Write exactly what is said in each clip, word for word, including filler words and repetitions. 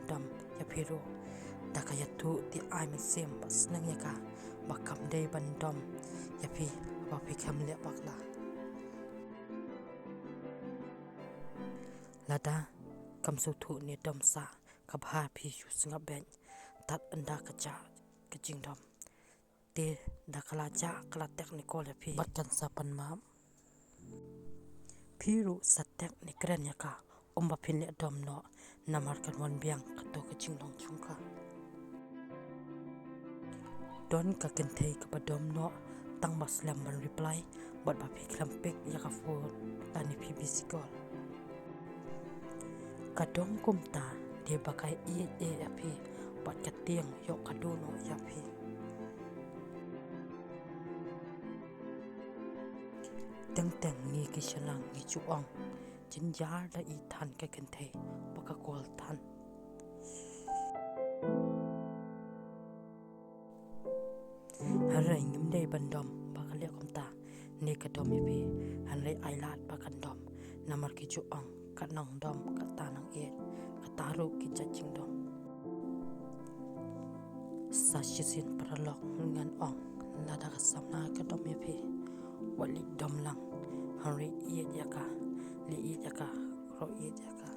dom ïa phi ruh. Da ka ïathuh te ai mynsiem bad sneng ïa ka ba kam dei ban dom ïa phi ba phi khlem leh bakla. Lada kam sngewthuh ne dom sah, ka bha phi shu sngap beit. Tad ynda ka jah ka jingdom, te da ka la jah ka la technical ïa phi bad kan sa pan map. Phi ruh sa tech ne kren ïa ka, ym ba phin leh dom noh, namar kan wan biang kato ka jinglong jong ka. Don ka kynthei kaba dom noh tang ba slem ban reply bad ba phi khlem pick ïa ka phone lane phi busy call. Ka dom kumta dei ba ka ïeit ïa phi bad ka tieng ïoh ka duh noh ïa phi. Teng teng ngi ki shnong ngi ju ong, jynjar da i than ka kynthei ba ka call than. Hynrei ngim dei ban dom ba ka leh kumta ne ka dom ïa phi, hynrei ai lad ba kan dom, namar ki ju ong, kat nang dom kata nang ïeit, kata ruh ki jait jingdom. Sa shisien paralok ngan ong, lada ka samla ka dom ïa phi, wat leit dom lang, hynrei ïeit ïa ka, leit ïeit ïa ka, khreh ïeit ïa ka.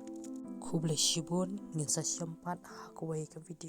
Khublei shibun, ngin sa shem pat ha kawei ka video.